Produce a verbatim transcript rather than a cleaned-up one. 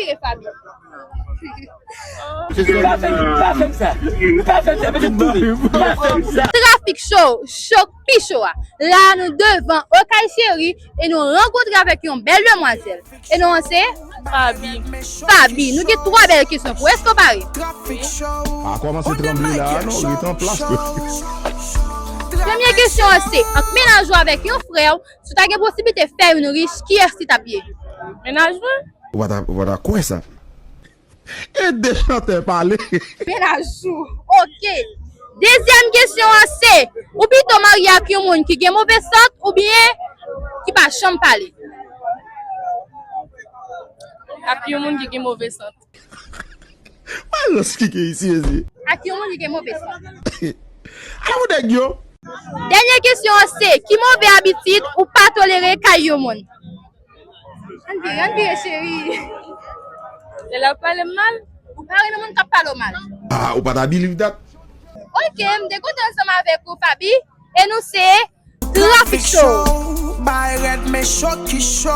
Tire Fabi. Mesye, pa fè m, pa fè m sa. Pa fè m sa, mesye, pa fè m sa. Trafik cho, cho, pi cho a. La, nou devan Okay Cheri e nou rankontre avèk yon bèl demwazèl. E non an se? Fabi. Fabi, nou gen twa bèl kesyon pou ou. Èske w pare? Pa kòmanse tranble la, non, ret an plas. Premye kesyon an se, ant mennaj ou avèk yon frè w, si w ta gen posiblite fè youn rich, kiyès li t ap ye? Mennaj mwen. Ou pa ta, ou pa ta kwè sa. Ede chantè pale. Mennaj ou. Oke. Dezyèm kesyon an se, ou pito marye ak yon moun ki gen move sant oubyen ki pa janm pale? Ak yon moun ki gen move sant. Malans ki gen isi, mesye. Ak yon moun ki gen move sant. Ala pou nèg yo. Dènye kesyon an se, ki move abitid ou pa tolere kay yon moun? Ann vire, ann vire, cheri. Lè l ap pale m mal. Ou pa renmen moun k ap pale w mal. Ah, ou pa ta believe that? Oke, m te kontan ansanm avèk ou, Fabi. E nou se Trafik Show. Bay rèd men cho ki cho.